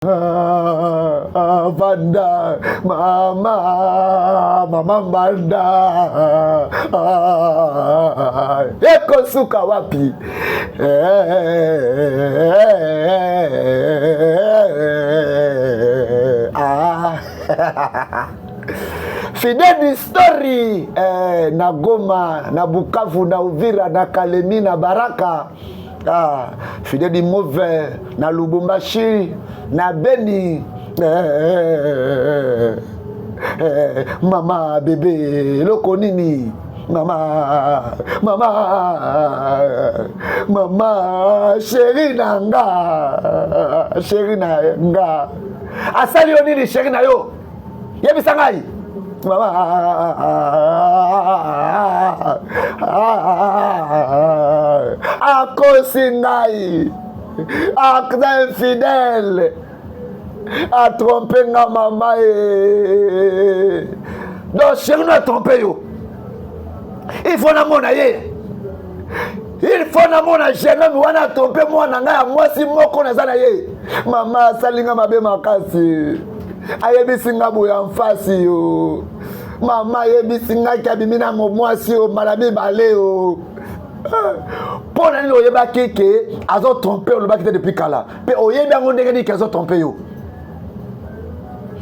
Ah, ah, banda mama mama mbanda ah, ekosuka wapi ah. Fidel story eh, na Goma na Bukavu na Uvira na Kalemi na Baraka ah, fide di mauvais na lubumbashi na beni eh, eh, eh, mama bebe eloko nini mama mama mama sheri na nga sheri na nga asali yo nini sheri na yo yebisa ngai mama akosi ngai aza infidèle atrompe nga mama e donc chéri no atrompe yo il faut namona ye il faut namona jeune homme wana atrompe mwana ngai ya mwasi moko naza na ye mama asali nga mabe makasi ayebisi nga boye mfasi yo mama ayebisi nga ke abimi na mwasi yo mbala mibale yo mpo na nini oyebaki ke azotrompe olobaki te depuis kala mpe oyebi yango ndenge nini ke azotrompe yo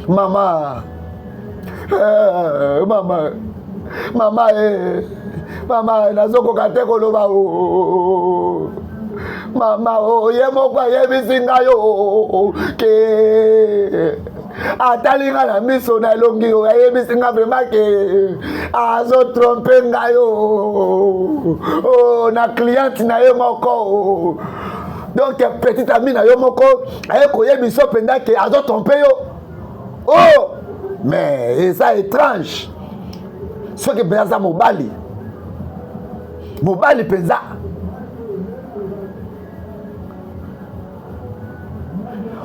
mama eh, mama mama eh, mama nazokoka te koloba oh, oh, oh, mama o ye moko ayebisi ngai o ke atali ngai na miso na elongi oyo ayebisi ngai vraimen ke azotrompe ngai o na cliente na ye moko donc petit ami na yo moko aye koyebisa mpenza ke azotrompe yo oh mais eza étrange soki mpenza aza mobali mobali mpenza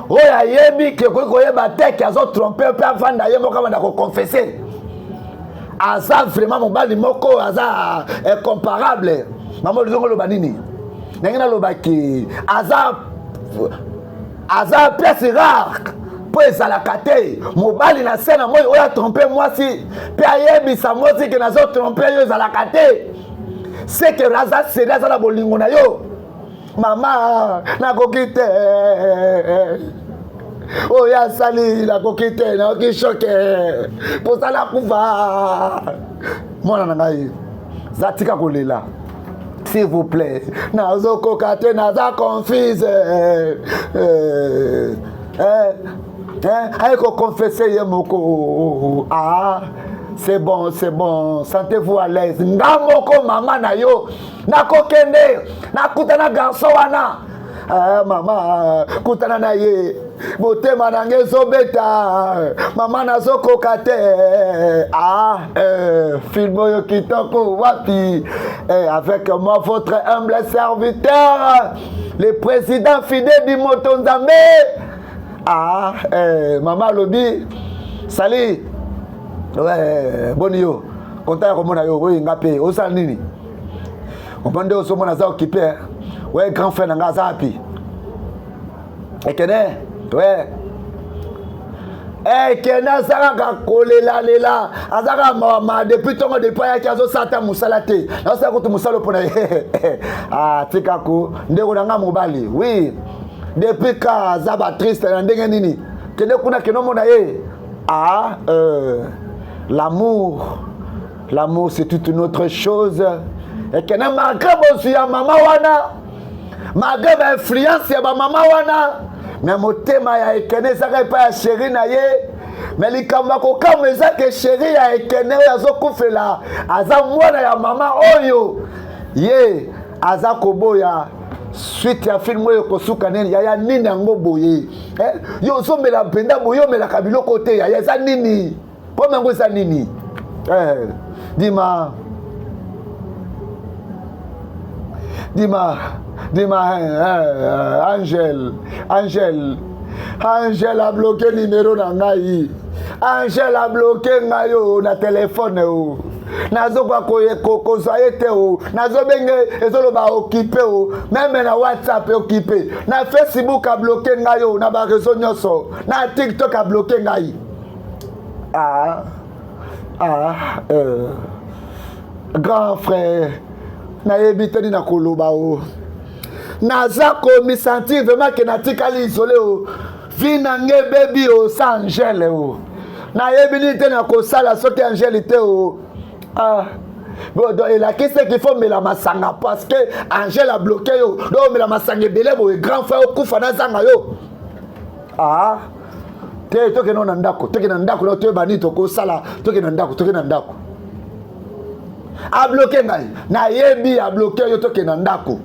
oyo ayebi ke okoki koyeba te ke azotrompe mpe avanda ye moko abanda koconfesse aza vraiment mobali moko aza incomparable mama olizongo oloba nini ndenge nalobaki aza aza pièce rare mpo ezalaka te mobali na se na moi oyo atrompe mwasi mpe ayebisa mwasi ke nazotrompe yo ezalaka te seke aza seri aza na bolingo na yo mama nakoki te oyo asali nakoki te nayoki shoke mposa nakufa mwana na ngai za tika kolela s'il vous plaît nazokoka te naza confuse eh, eh, eh, aye koconfesse ye moko ah, c'est bon c'est bon sentez-vous à l'aise nga moko mama na yo nakokende nakutana garçon wana ah, mama kutana na ye motema na ngai ezobeta mama nazokoka te ah, eh, film oyo kitoko wapi eh, avec moi votre humble serviteur le président fide du moto nzambe ah, eh, mama alobi sali ouais, boni yo konta ya komona yo oyo nga mpe osala nini omoni nde ozomona aza okipe we grand frère na nga aza wapi ekene we ekene aza kaka kolelalela aza kaka mawama depuis ntongo depuis ayaki azosala ata mosala te nazosala kutu mosala mpona ye ah, tika ko ndeko na nga mobali oui depuis ka aza batriste na ndenge nini kende kuna kende omona ye ah, euh, l'amour L'amour, c'est toute une autre chose. Et que malgré bozwi ya mama wana, malgré ba influence ya ba mama wana, mais motema ya Ekene ezaka epai ya chéri na ye. Mais likambo ya kokamwa eza ke chéri ya Ekene oyo azokufela aza mwana ya mama oyo ye aza koboya suite ya film oyo ekosuka nini yaya nini yango boye eh? yo ozomela mpenza boye omelaka biloko te yaya eza nini Pome yango eza nini? Eh, dima dima dima eh, eh, Angel Angel Angel a bloqué numéro na ngai Angel a bloqué ngai o na telefone o. Nazokoka kozwa ye te o. Nazobenge ezoloba okipe o. Meme na WhatsApp okipe. Na Facebook abloke ngai o. Na bareseau nyonso. Na TikTok abloke ngai. Ah, ah, euh. Grand frère, nayebi te nini nakoloba o. Naza komisentir vraiment ke natikali isole o. Vie na ngai ebebi o sa Angèle o. Nayebi nini te nakosala soki Angèle te o. Ah. Bon, donc elakisi qu'il faut mela masanga parce que Angèle a bloqué yo. Donc mela masanga ebele boye grand frère okufa nazanga yo. Ah. Te tokende na ndako, tokende na ndako na toyeba nini tokosala, tokende na ndako, tokende na ndako. Abloke ngai, nayebi abloke yo, tokende na ndako.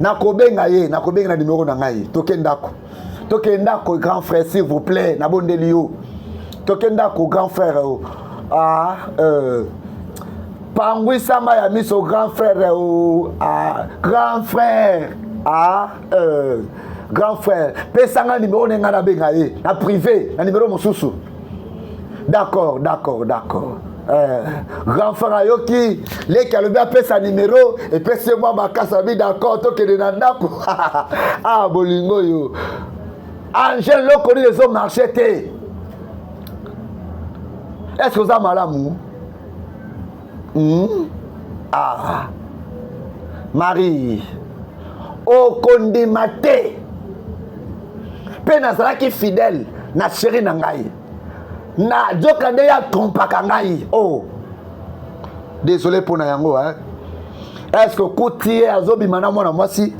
Nakobenga ye, nakobenga na numero na ngai, tokende ndako. Tokende ndako grand frère s'il vous plaît, nabondeli yo. Tokende ndako grand frère. Ah, pangwisama ya miso grand frère. Oh, ah, grand frère. Ah, grand frère, pesanga numéro na ngai nabenga ye na privé na numéro mosusu. D'accord, d'accord, d'accord. Grand frère ayoki leki alobi apesa numéro, epesi ye mwa makasi, alobi d'accord, tokende na ndako. Ah, bolingo oyo Angèle loko nini ezomarche te. Est-ce que oza malamu? Ah, Marie, okondima te mpe nazalaki fidèle na chéri na ngai, na joka nde ya trompaka ngai. Oh, désolé mpo na yango hein. Est-ce que okuti ye azobima na mwana mwasi?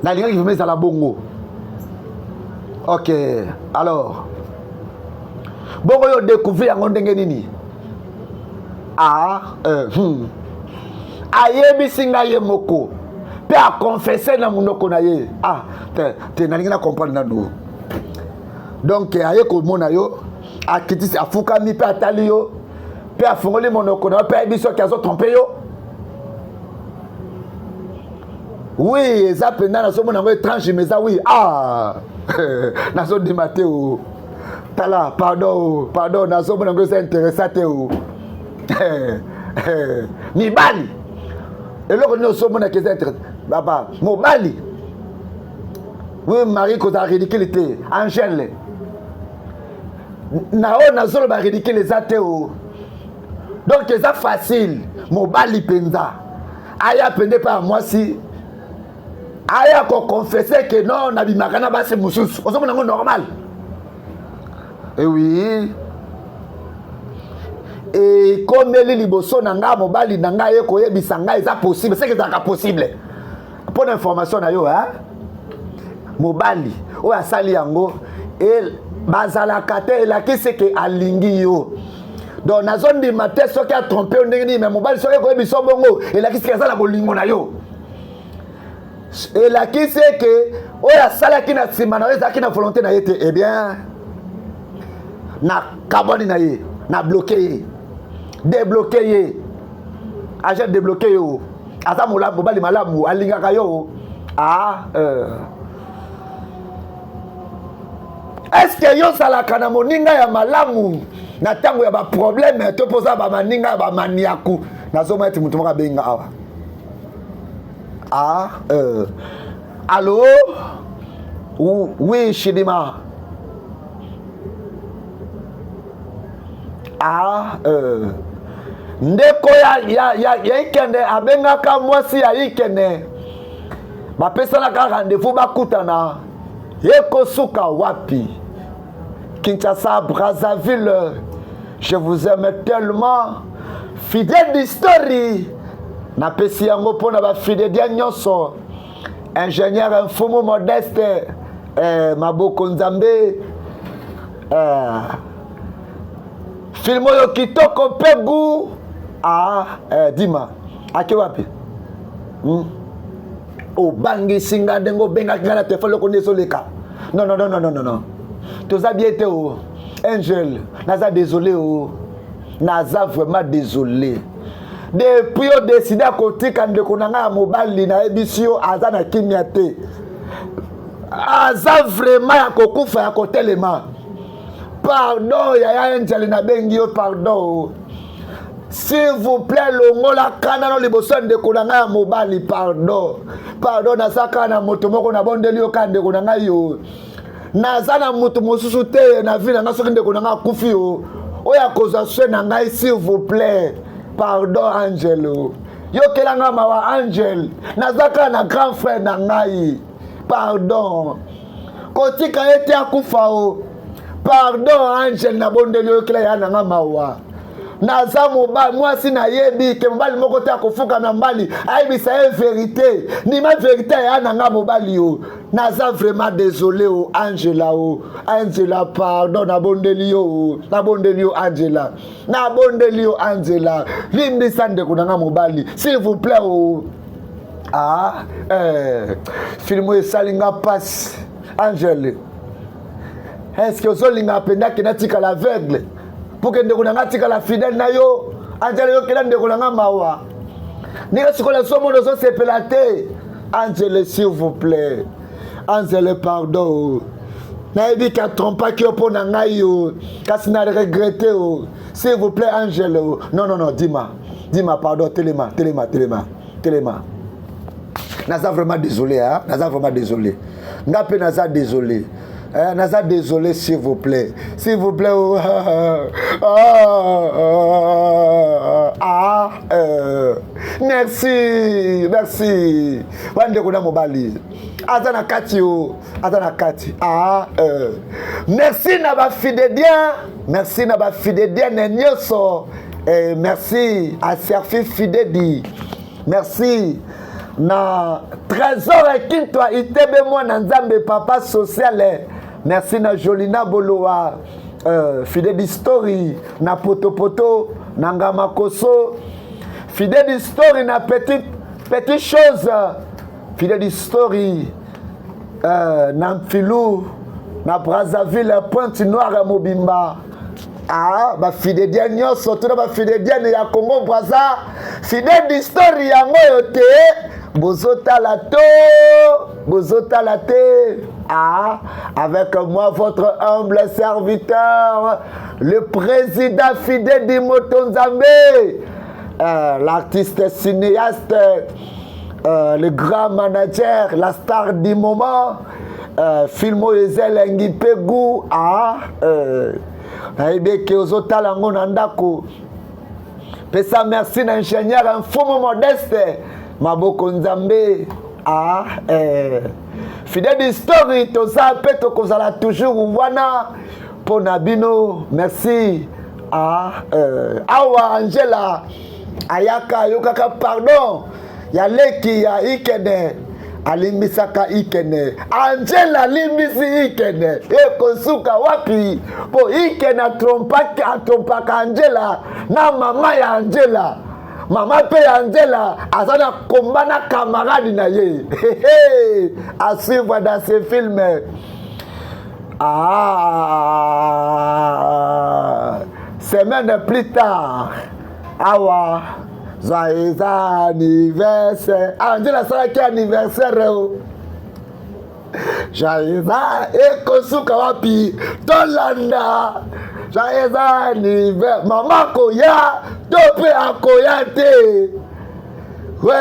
Nalingaki vraiment ezala bongo. Ok, alors bongo yo découvrir yango ndenge nini? Ah, Ayebisi ngai ye moko mpe aconfesse na monoko na ye. Ah, te, te nalingi na comprendre nanu. Donc aye komona yo, akitisi, afukami mpe atali yo mpe afungoli monoko na yo mpe ayebi soki azotrompe yo. Oui, eza mpenza nazomona yango étrange, mais eza oui. Ah, nazondima te o. Tala, pardon, pardon, nazomona yango eza intéressant te o. Mibali, eloko nini ozomonaka eza intéressant? Baba, mobali. Oui, Marie kozala ridicule te. Angèle. Na oyo nazoloba ridicule eza te o. Donc eza facile, mobali mpenza aya pende pa ya mwasi aya koconfesse ke non, nabimaka na basi mosusu. Ozomona yango normal? Eh oui, ekomeli liboso na ngai, mobali na ngai aye koyebisa ngai eza possible, seke ezalaka possible. Mpo na information na yo, hein? Mobali oyo asali yango bazalaka te, elakisi ke alingi yo. Donc nazondima te soki atrompe yo ndenge nini, me mobali soki ekoyebisa bongo elakisi ke aza na bolingo na yo, elakisi eke oyo asalaki na nsima na yo ezalaki na volonté na ye te. Eh bien, nakabwani na ye, na bloke ye, débloke ye, agent débloke yo. Aza mobali malamu, alingaka yo. Ah, Est-ce que yo ozalaka na moninga ya malamu na ntango ya baproblème, to mpo oza bamaninga ya bamaniaku? Nazomona ete moto moko abenga awa. Ah, Allo? Oui, Chidima. Ah, ndeko ya Ikende abengaka mwasi ya Ikende, bapesanaka rendez-vous bakutana, ekosuka wapi? Kinshasa, Brazzaville, je vous aime tellement. Fidèle d'historie, napesi yango mpona bafidèle nyonso. Ingénieur Mfumu Modeste, maboko Nzambe, film oyo kitoko mpe gu. Ah, dima ake wapi? Obangisi nga ndenge obengaki nga na telefone, eloko nde ezoleka. Non, non, non, non, non, non, toza bien te o. Angel, naza désolé o, naza vraiment désolé. Depuis odécider akotika ndeko na ngai ya mobali, nayebisi yo, aza na kimia te, aza vraiment ya kokufa ya kotelema. Pardon yaya Angel, nabengi yo pardon. S'il vous plaît, longola kanda no liboso ya ndeko na ngai ya mobali. Pardon, pardon, naza kaka na moto moko, nabondeli yo kaka ndeko na ngai yo. Naza na moto mosusu te na vie na ngai. Soki ndeko na ngai akufi yo, oyo akozwa soin na ngai. S'il vous plaît, pardon Angelo, yokela ngai mawa. Angel, naza kaka na grand frère na ngai. Pardon, kotika ye te akufa o. Pardon Angel, nabondeli, oyokela ya na nga mawa. Naza mobali, mwasi, nayebi ke mobali moko te akofukama mbali ayebisa ye vérité. Ndima vérité ya na nga mobali yo. Naza vraiment désolé o Angela, o Angela, pardon, nabondeli yo, nabondeli yo Angela, nabondeli yo Angela, limbisa ndeko na nga mobali, s'il vous plaît o. Ah, film oyo esali nga mpasi. Angele, est-ce ozolinga mpenza akende atikala aveugle mpo ke ndeko na nga atikala fidèle na yo? Angele, yokela ndeko na nga mawa. Ndenge sikoyo nazomona ozosepela te. Angele, s'il vous plaît, Angele, pardon. Nayebi ke atrompaki yo mpo na ngai yo, kasi na regrette o. S'il vous plaît Angele o. Non, non, non, dima, dima, pardon. Telema, telema, telema, telema. Naza vraiment désolé, hein? Naza vraiment désolé, nga mpe naza désolé. Eh, naza désolé, s'il vous plaît, s'il vous plaît. Oh, ah, ah, ah, merci, merci. Bandeko na mobali aza na kati o, aza na kati. Ah, merci na bafidédien, merci na bafidédienne nyonso. Eh, merci à Serfi Fidedi, merci na Trésor Ekintwa Itebe, mwana Nzambe, papa social. Merci na Jolina Bolowa, Fidedi Story na Potopoto na Ngamakoso, Fidedi Story na petite petite chose, Fidedi Story na Mfilu, na Brazzaville, Pointe Noire ya mobimba. Ah, bafidédien nyonso, tuna bafidédienne ya Congo Braza, Fidedi Story yango oyo te bozotala to bozotala te. Ah, avec moi, votre humble serviteur, le président Fidedi Motonzambe, l'artiste cinéaste, le grand manager, la star du moment. Film oyo eza elengi mpe gu. Ah, nayebi eke ozotala yango na ndako. Pesa merci na ingénieur Mfumu Modeste Maboko Nzambe. Ah, Fidèle Story, toza mpe tokozala toujours wana mpo na bino. Merci. Ah, awa Angela ayaka, ayokaka pardon ya leki ya Ikene, alimbisaka Ikene. Angela alimbisi Ikene, ekosuka wapi? Mpo Ikene atrompaka Angela na mama ya Angela. Mama mpe ya Angela aza na komba na camarade na ye. À suivre dans ce film. Ah, semaine plus tard, awa joyeux anniversaire. Angela asalaki anniversaire o. Joyeux, ekosuka wapi? Tolanda. Joyeux anniversaire. Mama akoya to mpe akoya te? We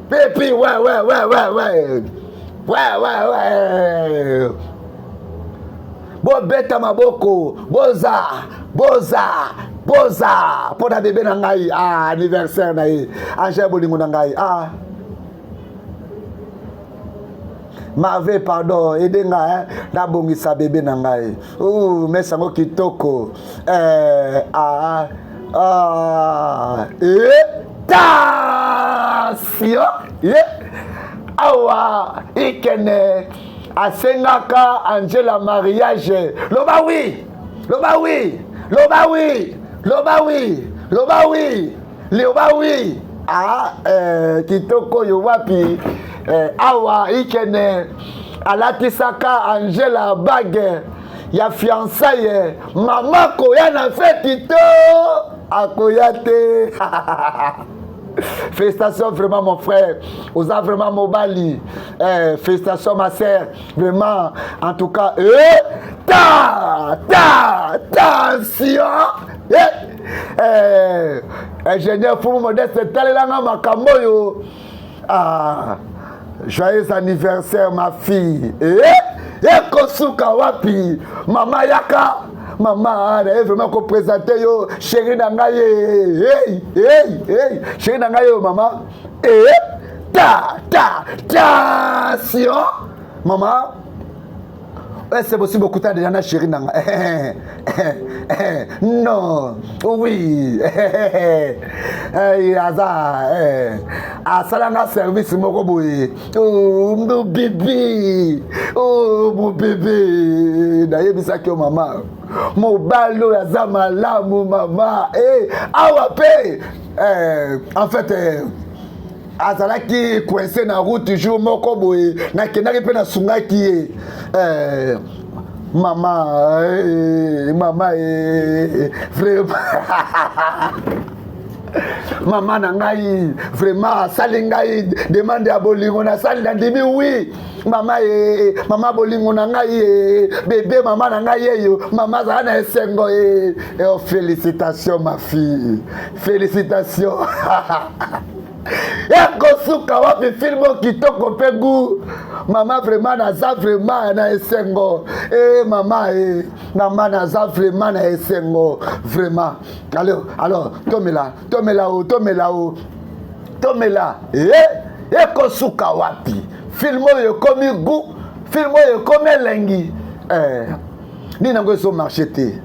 pipi, we bobeta maboko, boza, boza, boza mpo na bebe na ngai. Ah, anniversaire na ye, Angel, bolingo na ngai. Ah, Marve, pardon, aide nga, hein, nabongisa bebe na ngai. Mesa yango kitoko. Eh, ah, ah, eh, tension ye. Awa Ikene asengaka Angela mariage. Loba oui, loba oui, loba oui, loba oui, loba oui, loba oui. Ah, kitoko oyo wapi? Awa Ikene alatisaka Angela bague ya fiançailles. Mama akoya na feti to akoya te? Félicitations vraiment, mon frère, oza vraiment mobali. Félicitations, ma sœur, vraiment, en tout cas. Ta ta tension eh, eh, ingénieur Fumu Modeste talelanga makambo oyo. Ah, joyeux anniversaire ma fille. Eh, ekosuka wapi mama yaka mama naye vraiment kopresente yo chéri na ngai hey, hey, hey. Chéri na ngai oyo mama eh, ta ta tension mama. C'est possible okutana deja na chéri na nga? Non, oui, aza asalanga service moko boye. Oh, mon bébé, oh, mon bébé, nayebisaki yo mama, mobali oyo aza malamu mama. Awa mpe en fait azalaki coincé na route jour moko boye, nakendaki mpe nasungaki ye. Mama, mama, vraiment mama na ngai vraiment asali ngai demande ya bolingo, nasali, nandimi oui mama ye, mama bolingo na ngai ye, bébé mama na ngai yeyo, mama azala na esengo ye. Oh, félicitation ma fille, félicitation. Ekosuka wapi film kitoko mpe gu mama, vraiment naza vraiment na esengo e mama e mama, naza vraiment na esengo vraiment. Alors, alors tomela, tomela o, tomela o, tomela e ekosuka wapi film oyo ekomi gu, film oyo ekomi elengi. Nini yango ezomarche te?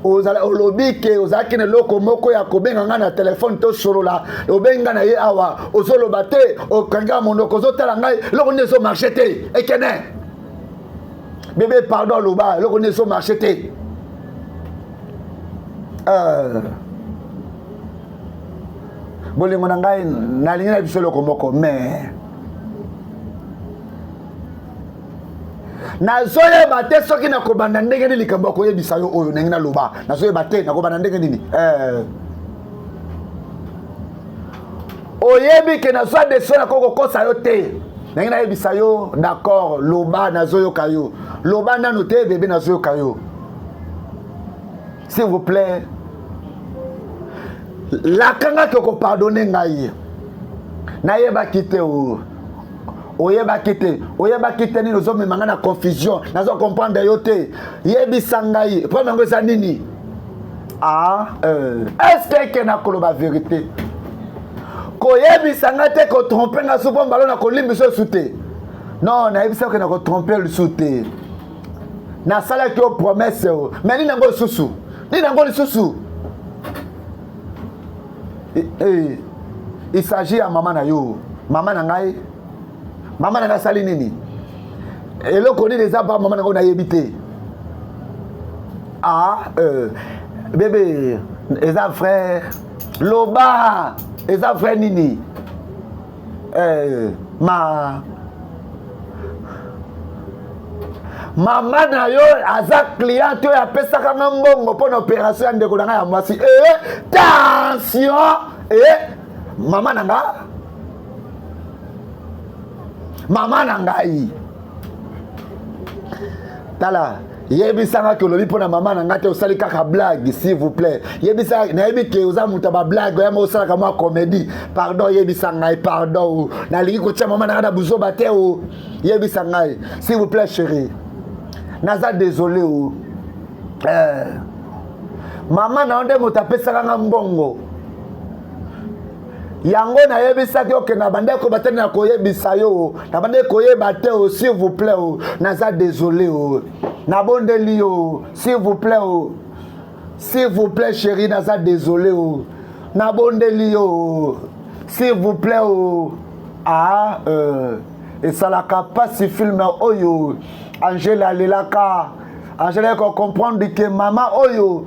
Ozala olobi ke ozalaki na eloko moko ya kobenga ngai na telefone, tosolola. Obengi ngai na ye awa, ozoloba te, okangi ya monoko, ozotala ngai. Eloko nini ezomarche te? Ekene bébé, pardon, aloba eloko nini ezomarche te. Bolingo na ngai, nalingi na biso eloko moko, mais nazoyeba te soki nakobanda ndenge nini. Likambo ya koyebisa yo oyo ndenge naloba, nazoyeba te nakobanda ndenge nini. Oyebi ke nazwa décision, nakoki kokosa yo te. Ndenge nayebisa yo, d'accord, loba, nazoyoka yo. Loba nanu te bébé, nazoyoka yo. S'il vous plaît, lakangaki okopardonner ngai. Nayebaki te o oyebaki te, oyebaki te nini? Ozomema ngai na confusion, nazo comprendre yo te. Yebisa ngai problème yango eza nini? Ah, est ce que eke nakoloba vérité? Koyebisa ngai te kotrompe ngai su mpo mbalo na kolimbisa esu te. Non, nayebisa oke na kotrompe lisusu te, nasalaki yo promesse o, mais nini yango lisusu? Nini yango lisusu? Il s'agit ya mama na yo. Mama na ngai? Mama na ngai asali nini? Eloko nini eza pa mama na ngai nayebi te? Ah, bébé, eza vrai, loba, eza vrai nini? Ma mama na yo aza cliente oyo apesaka nga mbongo mpo na opération ya ndeko na ngai ya mwasi. E tension e mama na nga, mama na ngai, tala, yebisanga ke olobi mpo na mama na ngai te, osali kaka blague. S'il vous plaît, yebisa. Nayebi ke oza moto ya bablague, oyama osalaka mwa comédie. Pardon, yebisa ngai, pardon, nalingi kotia mama na ngai na buzoba te o. Yebisa ngai s'il vous plaît chéri, naza désolé o. Mama na yo nde moto apesaka nga mbongo yango. Nayebisaki okende na bandeko batani na koyebisa yo, na bandeko koyeba te o. S'il vous plaît o, naza désolé o, nabondeli yo, s'il vous plaît o, s'il vous plaît chéri, naza désolé o, nabondeli yo, s'il vous plaît o. Ah, esalaka mpasi film oyo. Angele alelaka, Angele kocomprendre ke mama oyo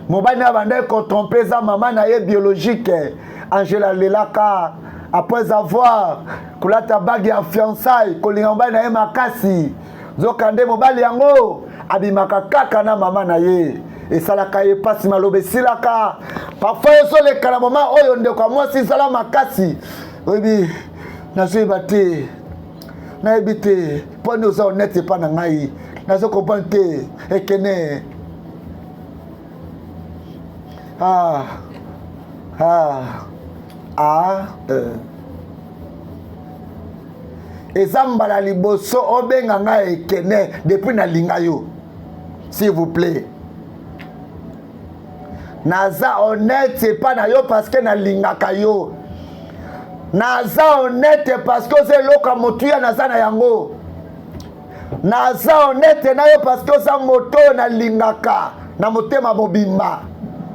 mobali na bandaki kotrompe eza mama na ye biologique. Angele alelaka après avoir kolata bague ya fiançaille, kolinga mobali na ye makasi, nzokande mobali yango abimaka kaka na mama na ye. Esalaka ye mpasi, maloba esilaka. Parfois ezoleka na mama oyo. Ndeko ya mwasi, ezala makasi. Oyebi, nazoyeba te. Nayebi te mpo nini oza honnête epa na ngai, nazo comprendre te ekene. Ah ah ah euh. Eza mbala liboso obenga ngai ekene depuis nalinga yo. S'il vous plaît, naza honnête epa na yo parce que nalingaka yo. Naza honnête parce que oza eloko ya motuya naza na yango. Naza honnête na yo parce que oza moto oyo nalingaka na motema mobimba.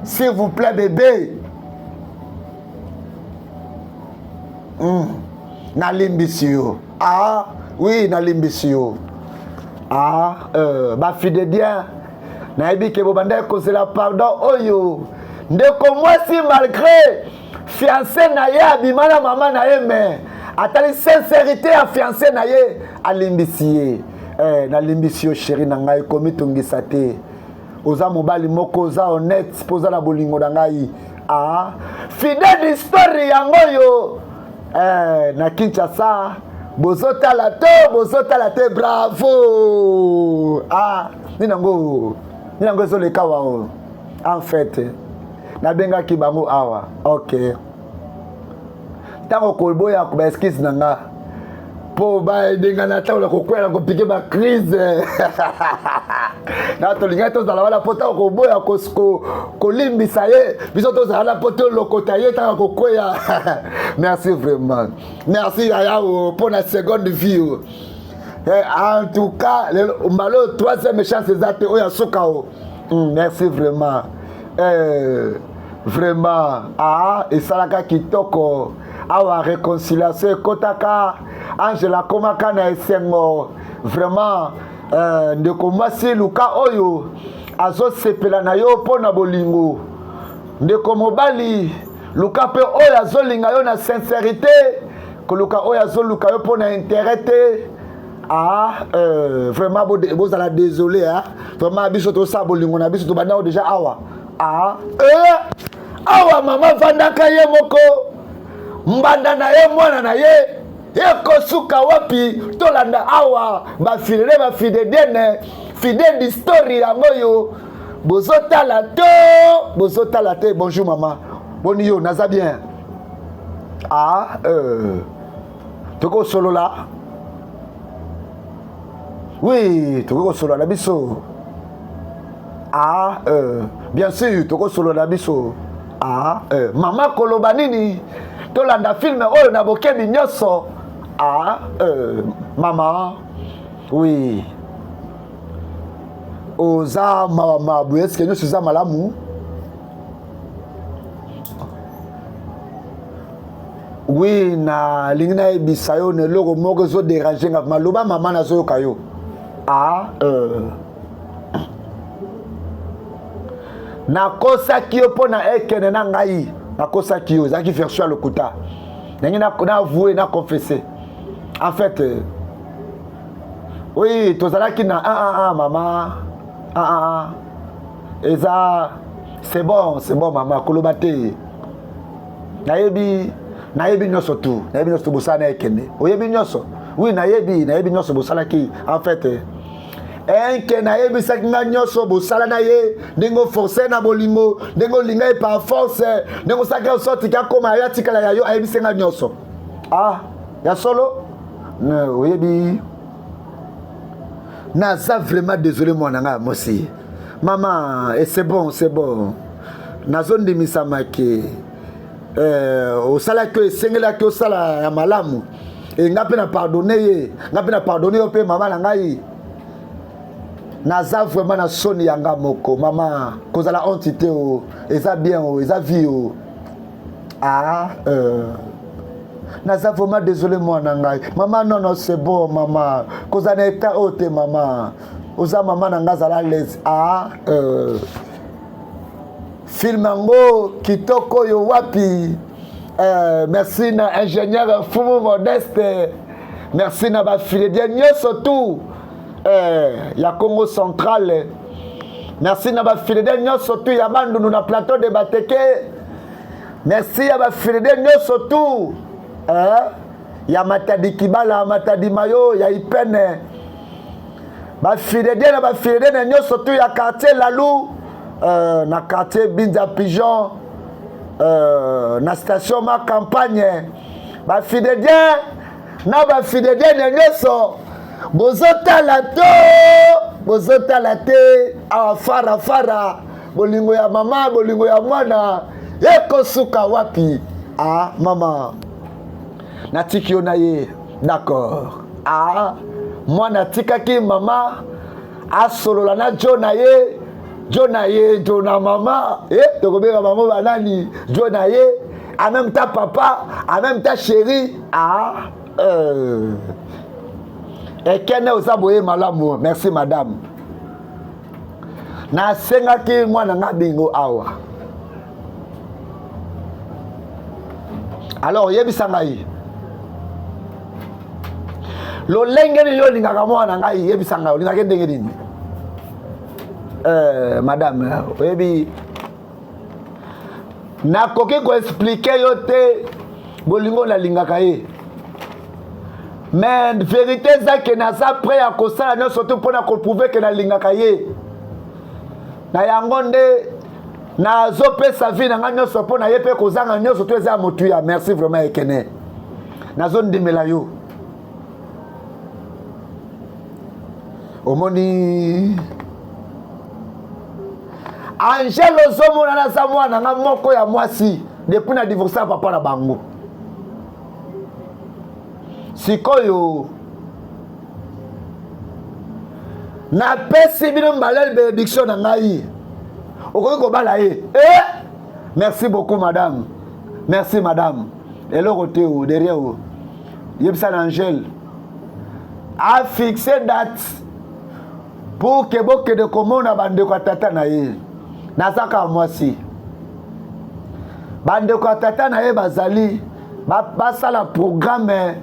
S'il vous plaît bébé. Nalimbisi yo. Ah oui, nalimbisi yo. Ah bafidedien nayebi ke bobandaki kozela pardon oyo. Ndeko mwasi malgré fiancé na ye abima na mama na ye, mais atali sincérité ya fiancé na ye, alimbisi ye. Nalimbisi yo chéri na ngai, komitungisa te. Oza mobali moko oza honnête mpo oza na bolingo na ngai. Ah, fidèle histoire yango oyo. Na Kinshasa bozotala te, bozotala te, bravo. Ah, nini yango, nini yango ezoleka wa? En fait nabengaki bango awa. Ok, ntango koboya baexcuse na nga mpo baebengana, ntango na kokwela kopike bacrise na tolingaki tozala wana mpo ntango koboya kolimbisa ye, biso tozala wana mpo tolokota ye ntango kokweya. Merci vraiment, merci yaya mpo na seconde vie o. En tout cas lelo mbala oyo troisième chance eza te, oyo asuka o. Merci vraiment. Vraiment ah, esalaka kitoko awa réconciliation ekotaka, Angela akomaka na esengo vraiment. Ndeko mwasi, luka oyo azosepela na yo mpo na bolingo. Ndeko mobali, luka mpe oyo azolinga yo na sincérité, koluka oyo azoluka yo mpo na intérêt te. Ah vraiment bozala désolé hein? Vraiment biso tosala bolingo na biso, tobandako déjà awa. Ah, awa mama vandaka ye moko, mbanda na ye, mwana na ye ekosuka wapi? Tolanda awa bafidele, bafidedienne, fidèle d'histoire yango oyo bozotala to bozotala te. Bonjour mama, boni yo? Naza bien. Ah, tokosolola. Oui, tokoki kosolola na biso. Ah, bien sûr, tokosolola na biso. Ah, mama koloba nini? Tolanda film oyo na bokebi nyonso. Ah, mama, oui, oza mawa mabu, eske nyonso eza malamu? Oui, nalingi nayebisa yo na eloko moko ezoderange nga. Maloba mama, nazoyoka yo. Ah, nakosaki yo mpo na ekene na ngai, nakosaki yo, ezalaki version ya lokuta. Ndenge naavoue, na confesse en fait oui, tozalaki na ah, ah, ah, mama, ah, ah, ah. Eza c'est bon, c'est bon mama, koloba te. Nayebi, nayebi nyonso tu, nayebi nyonso tu bosala na ekende. Oyebi nyonso? Oui, nayebi, nayebi nyonso bosalaki. En fait enke nayebisaki nga nyonso bosala na ye, ndenge oforce na bolingo, ndenge olinga ye par force, ndenge osalaki sorte akoma yo, atikala ya yo. Ayebisi nga nyonso. Ah, ya solo? Oyebi, naza vraiment désolé mwana nga ya mwasi. Mama, et c'est bon, c'est bon, nazondimisama ke osalaki oyo esengelaki osala ya malamu. E nga mpe na pardonne ye, nga mpe na pardonne yo mpe mama na ngai. Naza vraiment na soni ya nga moko. Mama, kozala honte te o, eza bien o, eza vie o. Ah, naza vraiment désolé mwana ngai. Mama, non non, c'est bon mama, kozala na état oyo te mama, oza mama na ngai, azala à l'aise. Ah, film yango kitoko oyo wapi? Merci na ingénieur Fumu Modeste, merci na bafiledien nyonso tout ya Congo Central, merci na bafiledien nyonso tout ya Bandundu na plateau de Bateke, merci ya bafiledien nyonso tout. ya Matadi Kibala, Matadi Mayo, ya Ipene, bafidedie na bafidedie na nyonso tu ya quartier Lalu, na quartier Binza Pigeon, na station ma campagne, bafidedie na bafidedie na nyonso bozotala to bozotala te, awa fara fara, bolingo ya mama, bolingo ya mwana ekosuka wapi? Ah mama, natiki yo na ye, d'accord. Ah mwana atikaki mama asolola na jo na ye, jo na ye, jo na mama, tokobenga bango banani, jo na ye, en même temps papa, en même temps chéri. Ah ekene oza boye malamu, merci madame. Nasengaki mwana nga bingo awa. Alors yebisa ngai lolenge nini yo olingaka mwana ngai, yebisa ngai olingaki ndenge nini? Madame, oyebi nakoki koexpliquer yo te bolingo nalingaka ye, mais vérité eza ke naza prêt ya kosala nyonso tu mpona koprouver ke nalingaka ye. Na yango nde nazopesa vie na ngai nyonso mpo na ye, mpe kozanga nyonso to eza ya motuya. Merci vraiment Ekene, nazondimela yo. Omoni Angele, ozomona naza mwana nga moko ya mwasi depuis na divorce ya papa na bango. Sikoyo napesi bino mbalele bénédiction na ngai, okoki kobala ye. Eh? Merci beaucoup madame, merci madame. Eloko te o derrière o yebisa na Angele afixe date pour ke bokende komona bandeko ya tata na ye. Naza kaka mwasi, bandeko ya tata na ye bazali basala programme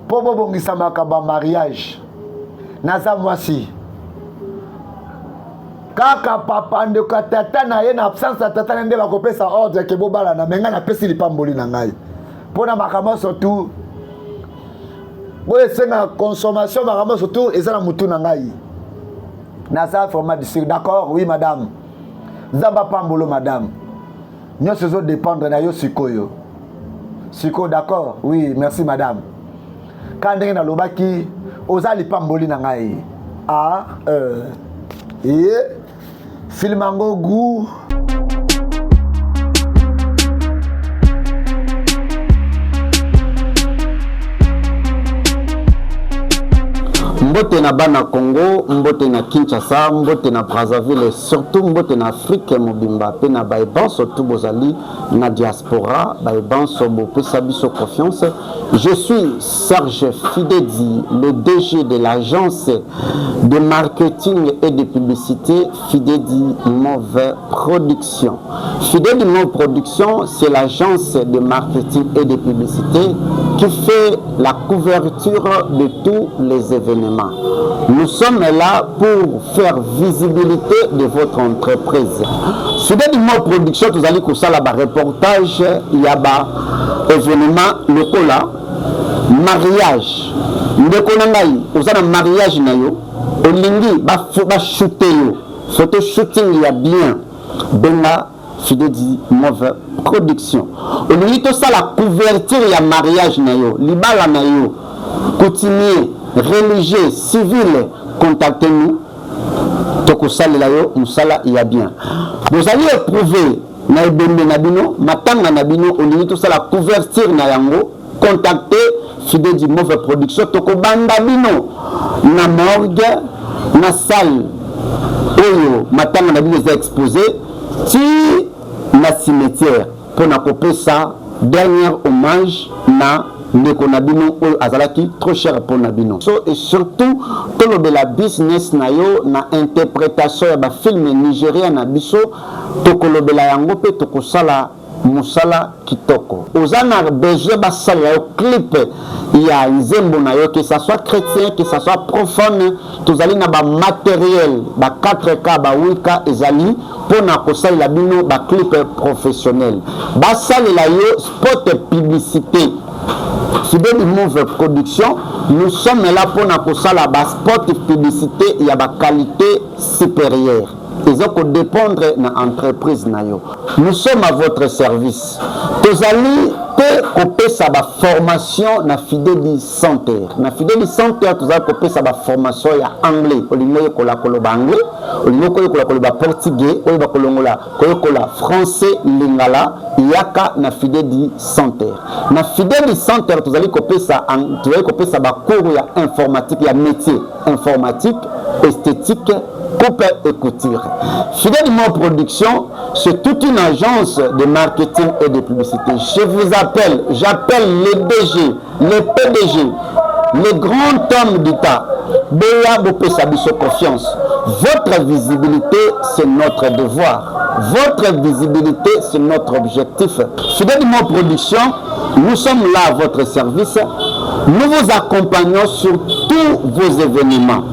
mpo bobongisa makambo ya mariage. Naza mwasi kaka, papa ndeko ya tata na ye, na absence ya tata na ye nde bakopesa ordre ke bobalana. Me ngai napesi lipamboli na ngai mpo na makambo nyonso tu oyo esengaka consommation, makambo nyonso tu eza na motu na ngai. Naza vraiment district. D'accord, oui madame, Nzambe apambolo madame, nyonso ezodépendre na yo sikoyo sikoyo. D'accord, oui, merci madame. Ka ndenge nalobaki, oza lipamboli na ngai. Ah, ye film yango goût. Mbote na bana Congo, mbote na Kinshasa, mbote na Brazzaville, surtout mbote na Afrique mobimba pe na baebanso tu bozali na diaspora, baebanso bopesa biso confiance. Je suis Serge Fidedi, le DG de l'agence de marketing et de publicité Fidedi Move Production. Fidedi Move Production, c'est l'agence de marketing et de publicité qui fait la couverture de tous les événements. Nous sommes là pour faire visibilité de votre entreprise. Fidedi Move Production, tozali kosala ba reportage ya ba événement lokola mariage. Ndeko na ngai, oza na mariage na yo, olingi bashooter yo photo shooting ya bien, benga Fidedi Move Production. Olingi tosala couverture ya mariage na yo, libala na yo, coutumier, religieux, civil, contactez nous, tokosalela yo mosala ya bien. Bozali éprouvé na ebembe na bino, matanga na bino, olingi tosala couverture na yango, contacte Fidedi Move Production. Tokobanda bino na morgue, na salle oyo matanga na bino eza exposé, ti na cimetière mpona kopesa dernier hommage na ndeko na bino oyo azalaki trop cher mpona bino. So et surtout tolobela business na yo na interprétation ya bafilm nigérien na biso, tokolobela yango mpe tokosala mosala kitoko. Oza na besoin basalela yo clip ya nzembo na yo, que ça soit chrétien, que ça soit profane, tozali na bamatériel ba 4K, ba 8K ezali. mpo na kosalela bino ba clip professionnel. Basalela yo spot publicité. Fideli Move Production, nous sommes là mpo na kosala ba spot publicité ya ba qualité supérieure. Eza ko dépendre na entreprise na yo. Nous sommes à votre service. Tozali pe kopesa ba formation na Fideli Center. Na Fideli Center tozali kopesa ba formation ya anglais. Olingi oyekola koloba anglais, olingi koyekola koloba portugais, oyeba kolongola koyekola français, lingala, yaka na Fideli Center. Na Fideli Center tozali kopesa tozali kopesa ba cours ya informatique ya métier informatique, esthétique, coupe et couture. Fidèle Mo Production, c'est toute une agence de marketing et de publicité. Je vous appelle, j'appelle les DG, les PDG, les grands hommes d'État. Boya bopesa biso confiance. Votre visibilité, c'est notre devoir. Votre visibilité, c'est notre objectif. Fidèle Mo Production, nous sommes là à votre service. Nous vous accompagnons sur tous vos événements.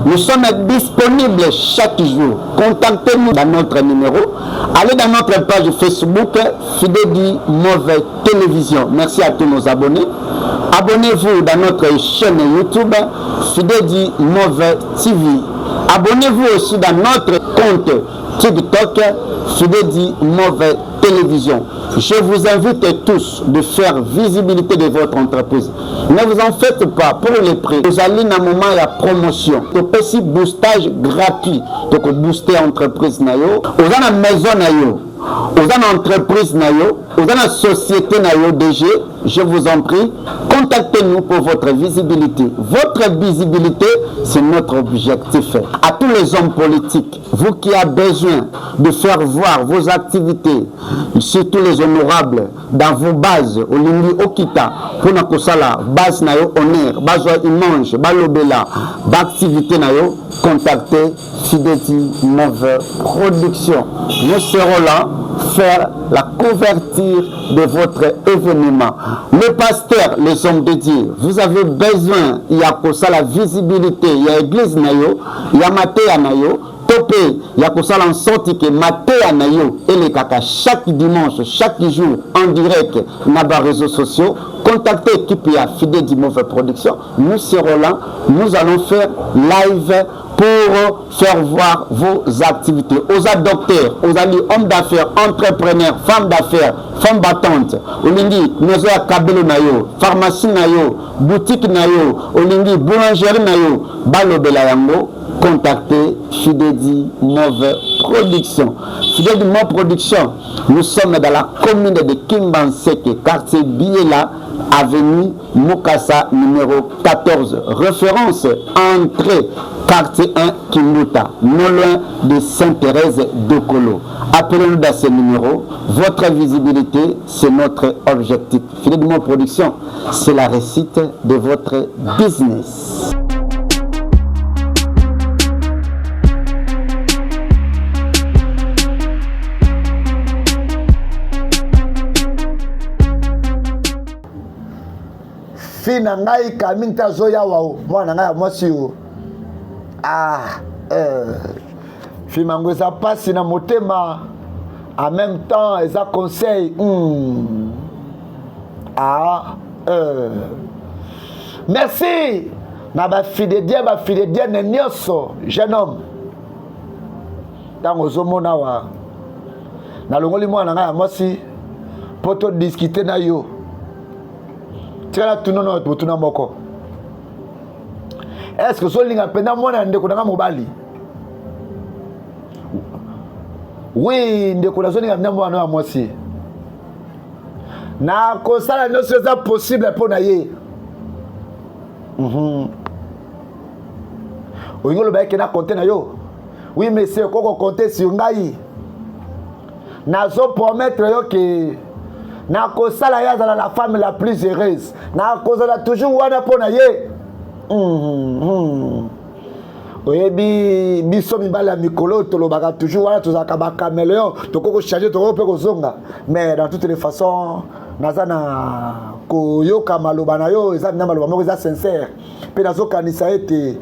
Nous sommes disponibles chaque jour. Contactez-nous dans notre numéro. Allez dans notre page Facebook Fidedi Mauvaise Télévision. Merci à tous nos abonnés. Abonnez-vous dans notre chaîne YouTube Fidedi Mauvais TV. Abonnez-vous aussi dans notre compte TikTok Fidedi Mauvais Télévision. Je vous invite tous de faire visibilité de votre entreprise. Ne vous en faites pas pour les prix. Vous allez dans moment ya promotion. Topesi boostage gratuit. Toko booster entreprise na yo. Oza na maison na yo. Oza na entreprise na yo. Oza na société na yo DG. Je vous en prie, contactez-nous pour votre visibilité. Votre visibilité, c'est notre objectif. À tous les hommes politiques, vous qui avez besoin de faire voir vos activités, surtout les honorables, dans vos bases, olingi okita, pona kosala base na yo honneur, bazwa image, balobela, ba activité na yo, contactez Fideti Move Production. Nous serons là faire la couverture de votre événement. Le pasteur, les hommes de Dieu, vous avez besoin, il y a la visibilité, il y a église na yo, il y a mateya na yo, to pe ya kosala en sorte que mateya na yo elekaka chaque dimanche, chaque jour en direct na ba réseaux sociaux. Contactez équipe ya Fideti Move Production, nous serons là, nous allons faire live pour faire voir vos activités. Oza docteur, ozali homme d'affaires, entrepreneur, femme d'affaires, femme battante, olingi maison ya kabelo na yo, pharmacie na yo, boutique na yo, olingi boulangerie na yo, balobela yango, contactez Fidedi Move Production. Fidedi Move Production, nous sommes dans la commune de Kimbanseke, quartier Biela, avenue Mukasa numéro 14, référence entrée quartier 1 Kimbuta, non loin de Sainte-Thérèse d'Okolo. Appelez-nous dans ce numéro. Votre visibilité, c'est notre objectif. Philippe Dumont Production, c'est la réussite de votre business. Fille na ngai Camille te azoya wa o mwana na ngai ya mwasi o ah euh, film yango eza mpasi na motema en même temps eza conseil hmm. ah euh. merci na bafidedien bafidedienne nyonso jeune homme ntango ozomona awa nalongoli mwana na ngai ya mwasi mpo todiskite na yo tika natuna na motuna moko estce ozolinga mpenza mwana ya ndeko na ngai mobali wi ndeko nazolinga mpenza mwana ya mwasi nakosala nyonso eza possible mpo na ye mm -hmm. olingi oloba eke na konte na yo oui monsieur okoki kokonte sur ngai nazo promettre yo ke nakosala ye azala la femme la plus heureuse nakozala toujours wana mpo na ye mm -hmm. oyebi biso mibali ya mikolo tolobaka toujours wana tozalaka bacaméléon tokoki kochange tokoki mpe kozonga mais dans toutes les façons naza na koyoka maloba na yo eza na maloba moko eza sincère mpe nazokanisa ete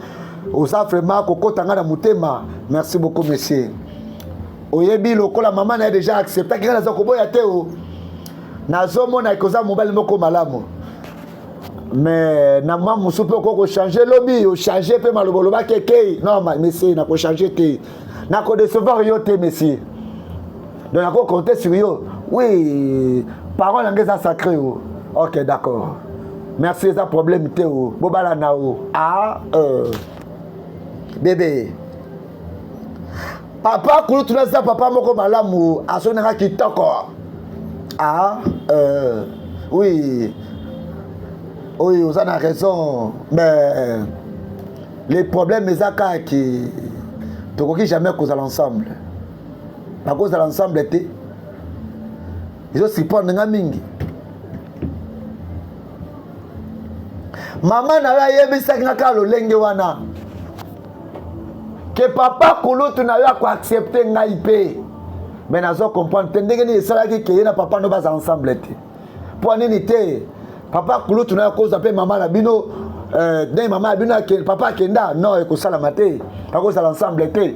oza vraiment kokota ngai na motema merci beaucoup monsieur. Oyebi lokola mama na ye deja acceptaki ngai naza koboya te o. Nazomona ke oza mobali moko malamu. Mais na mwa mosusu mpe okoki kochange lobi, ochange mpe maloba olobaki ekei. Non monsieur, nakochange te, nakodecevoir yo te monsieur. Donc nako compter sur yo. Oui, parole na ngai eza sacré o. Ok, d'accord, merci, eza problème te o. Bobala na o. Ah, bébé, papa kulutu naza papa moko malamu, azongi nanga kitoko. Ah, oui oui, oza na raison, mais le problème eza kaka ke tokoki jamais kozala ensemble, bakozala ensemble te. Ezosurprendre nga mingi. Mama na yo ayebisaki nga kaka lolenge wana ke papa kulutu na yo akoaccepte ngai mpe, mais nazo comprendre te ndenge nini esalaki ke ye na papa no baza ensemble te. Mpo nini te papa kulutu na yo akozwa mpe mama na bino, ndenge mama na bino papa akenda? Non, ekosalama te, bakozala ensemble te.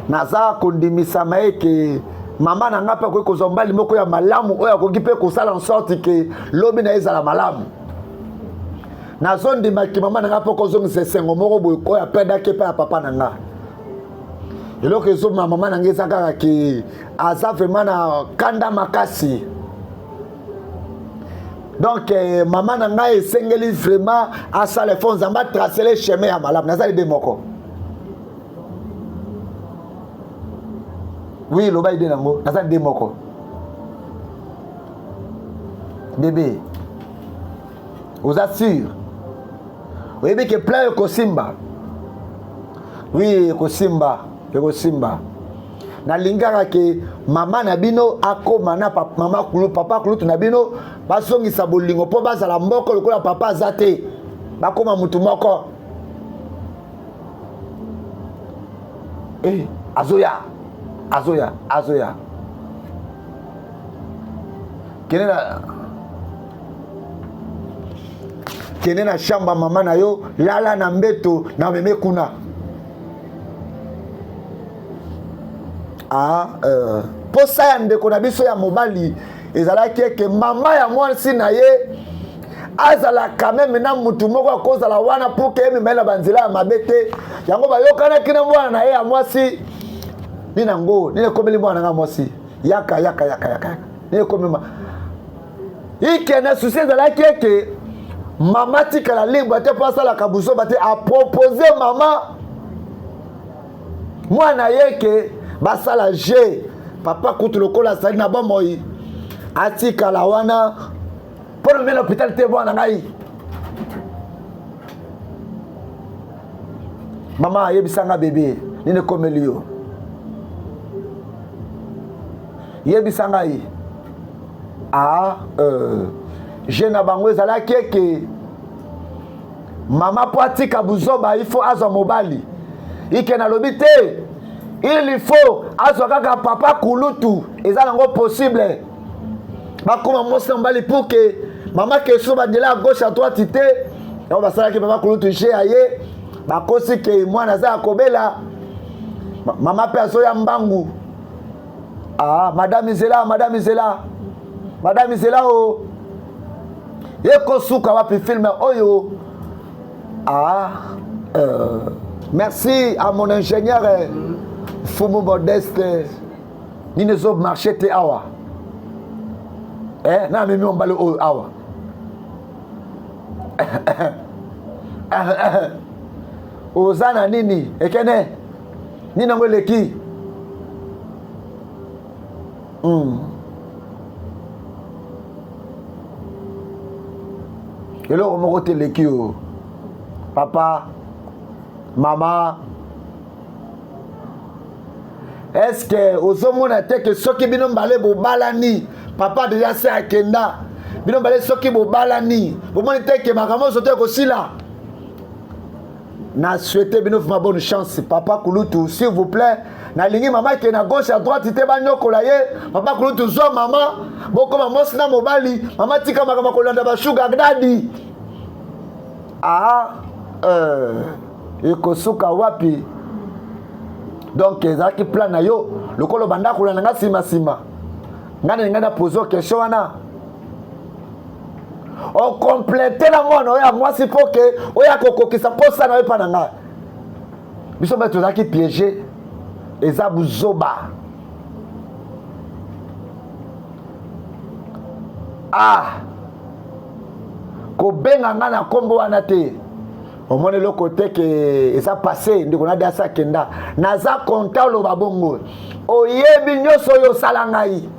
Naza kondimisama eke mama na ngai mpe akoki kozwa mobali moko ya malamu oyo akoki mpe kosala en sorte ke lobi na ye ezala malamu. Nazondimaki mama na ngai mpo kozongisa esengo moko boye oyo aperdaki epai ya papa na ngai. Eloko ezobima mama na ngai eza kaka ke aza vraiment na kanda makasi. Donc mama na ngai esengeli vraiment asala effort, Nzambe atracele chemin ya malamu. Naza idée moko. Oui, loba idée nango. Naza idée moko. Bébé, oza sûr oyebi ke plan ekosimba? Oui, ekosimba, ekosimba. Nalingaka ke mama na bino akóma na mama kulu, papa kulutu na bino bazongisa bolingo mpo bazala moko lokola papa aza te, bakóma mutu moko. Eh, azoya, azoya, azoya. Kende na chambre ya mama na yo, lala na mbeto na meme kuna. Ah, posa ya ndeko na biso ya mobali ezalaki eke mama ya mwasi na ye azala quand même na mutu moko akozala wana pour ke emema ye na banzela ya mabe te. Yango bayokanaki na mwana na ye ya mwasi. Nini yango? Nini ekomeli mwana na nga mwasi? Yaka, yaka, yaka, yaka. Nini ekomema ikene? Susi ezalaki eke mama tikala libre te mpo asalaka buzoba te. Apropose mama mwana ye ke basala je papa kutu lokola azali na bomoi, atikala wana mpo na mena hôpital te. Mwana ngai, mama ayebisanga: bébé, nini ekomeli yo? Yebisa ngai. Ah, je na bango ezalaki eke mama mpo atika buzoba, il faut azwa mobali. Ike nalobi te, il faut azwa kaka papa kulutu. Eza nango possible bakóma mwasi na mobali pour ke mama keso bandela ya gauche à droite te. Yango basalaki papa kulutu je aye, bakosi ke mwana aza ya kobela, mama mpe azoya mbangu. Ah, madame zela, madame zela, madame zela o. Ekosuka wapi film oyo? Ah, merci à mon ingénieur Fumu Modeste. Nini ezo marché te awa? Eh, na memi mobali oyo awa. Oza na nini ekene? Nini yango eleki? Eloko moko te eleki o. Papa, mama, est-ce ozomona te ke soki bino mbale bobalani, papa deja se akenda, bino mbale soki bobalani, bomoni te ke makambo nyonso te ekosila? Na souhaite bino vraiment bonne chance. Papa kulutu, s'il vous plaît, nalingi mama ke na gauche à droite te banyokola ye. Papa kulutu, zwa mama, bokoma mwasi na mobali. Mama tika makambo kolanda basugar daddy. Ah, ekosuka wapi? Donc ezalaki plan na yo lokola obanda kolanda nga nsima nsima, ngai nalingai na pose question wana, okomplete na mwana oyo ya mwasi mpo ke oyo akokokisa mposa na yo epa na ngai. Biso mpe tozalaki piège, eza buzoba. Ah, kobenga ngai na nkombo wana te, omoni eloko te ke eza passe. Ndeko na dasi akenda, naza konta oloba bongo, oyebi nyonso oyo osala ngai,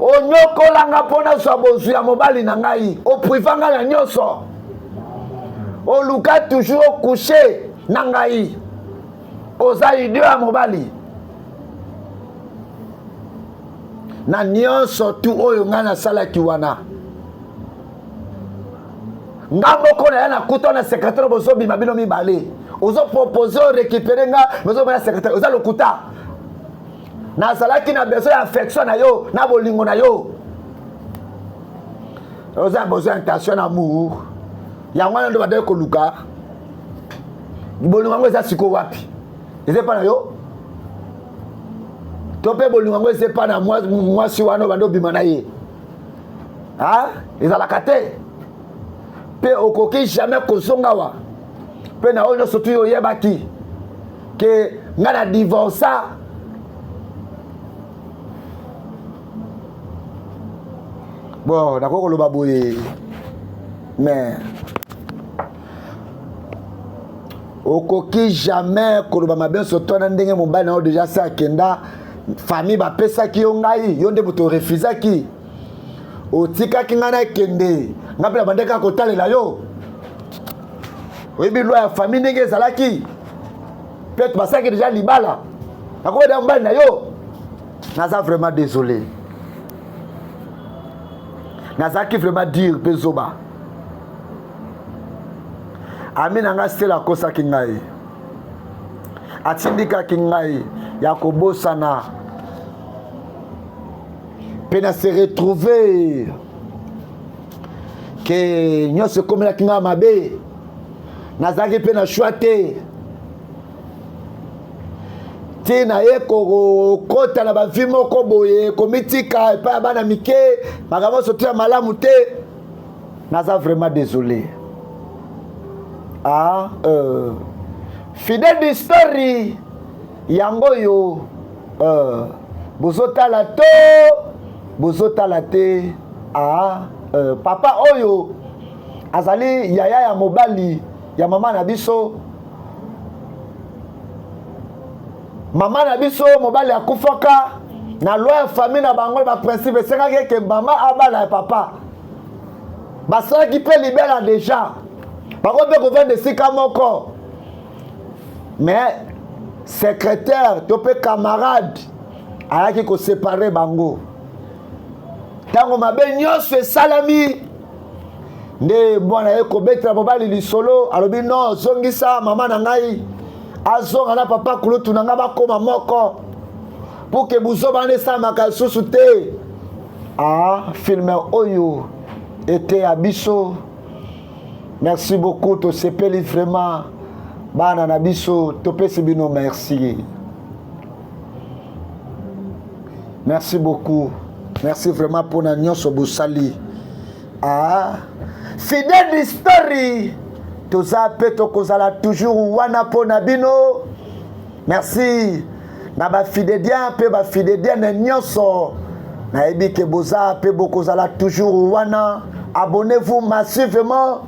onyokola nga mpo nazwa bozwi ya mobali na ngai, opriva ngai na nyonso, oluka toujours okushe na ngai, oza idio ya mobali na nyonso tu oyo ngai nasalaki wana. Nga moko na ya nakuta na secrétaire, bozobima bino mibale, ozopropose orécupere nga, bozobima na secrétaire, oza lokuta. Nazalaki na besoin ya affection na yo na bolingo na yo, oza besoin intention na amour, yango wana nde badaki koluka bolingo yango. Eza sikoyo wapi? Eza epa na yo to mpe bolingo yango eza epa na mwasi wana obanda obima na ye? Ezalaka te, mpe okoki jamais kozonga wa mpe na oyo nyonso tu yo oyebaki ke ngai na divorsa. Bon, nakoki koloba boye, mais okoki jamais koloba mabe nyonso to na ndenge mobali na yo deja se akenda, famille bapesaki yo ngai, yo nde moto orefusaki, otikaki ngai nakende, ngai mpe nabandaki kaka kotalela yo. Oyebi loi ya famille ndenge ezalaki, mpe basalaki deja libala, nakobeda mobali na yo. Naza vraiment désolé, nazalaki vraiment dire mpe zoba. Ami na ngai Stela akosaki ngai, atindikaki ngai ya kobosana, mpe na se retrouver ke nyonso ekomelaki ngai mabe. Nazalaki mpe na shwa te, ti naye kokota na bavi moko boye, komitika epai ya bana mike, makambo nyonso to ya malamu te. Naza vraiment désolé. Ah, fidèle du story yango oyo, bozotala to bozotala te. Ah, papa oyo azali yaya ya mobali ya mama na biso. Mama na biso mobali akufaka, na loi ya famille na bango, baprincipe esengaki eke mama abala ya papa. Basalaki mpe libela deja, bango mpe kovanda esika moko, mais secrétaire to mpe camarade ayaki kosepare bango. Ntango mabe nyonso esalami, nde mwana ye kobetela mobali lisolo, alobi: "Non, zongisa mama na ngai, azonga na papa kulutu na ngai, bakóma moko pour ke buzoba wana esalamaka lisusu te." Ah, filme oyo eteya biso. Merci beaucoup, tosepeli vraiment. Bana na biso, topesi bino merci, merci beaucoup, merci vraiment mpona nyonso bosali. Ah, fidèle story, toza mpe tokozala toujours wana mpona bino. Merci na bafidédien mpe bafidédienne nyonso, nayebi ke boza mpe bokozala toujours wana. Abonnez-vous massivement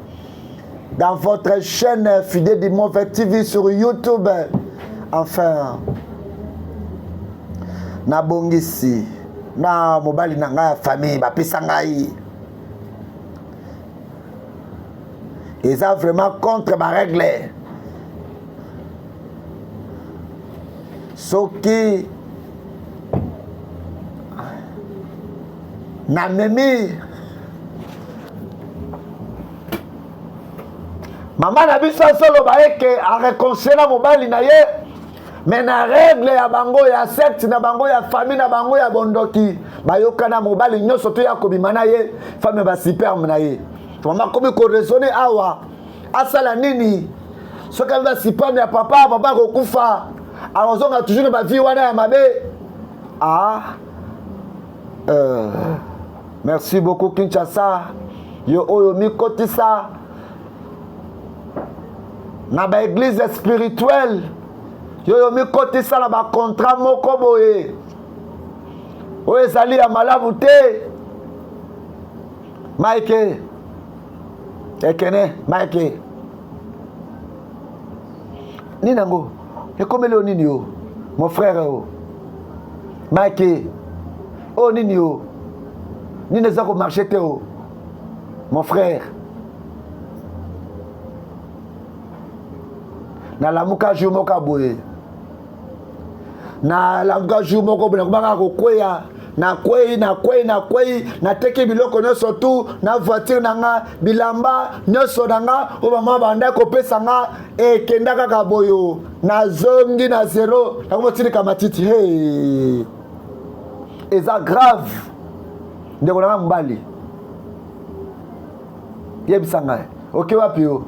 dans votre chaîne Fidèle du Mauvais TV sur YouTube. Enfin, nabongisi na mobali na ngai ya famille bapesa ngai, eza vraiment contre barègle. Soki namemi mama na biso, azoloba eke areconcilie na mobali na ye, me na règle ya bango, ya secte na bango, ya famille na bango ya bondoki, bayokana mobali nyonso to ya kobima na ye, femme basiperme na ye. Mama akomi koraisonne awa, asala nini? Soki abi basipame ya papa, papa akokufa. Akozonga toujours na bavie wana ya mabe. Ah, merci beaucoup Kinshasa. Yo oyo mikotisa na baeglise spirituelle, yo oyo mikotisa na bacontrat moko boye oyo ezali ya malamu te. Mike Ekene, Mike nini yango ekomeli yo nini yo mon frère o Mike oyo nini yo nini eza komarche te o mon frère. Nalamuka jour moko boye, nalamuka jour moko boye, nakobanga kokweya, nakwei, nakwei, nakwei, nateki biloko nyonso tu na voiture na nga, bilamba nyonso na nga oyo mama banda kopesa nga ekenda kaka boyo, nazongi na zero, nakomotilika matiti. Hey, eza grave ndeko na nga mobali, yebisa ngai oke wapi yo?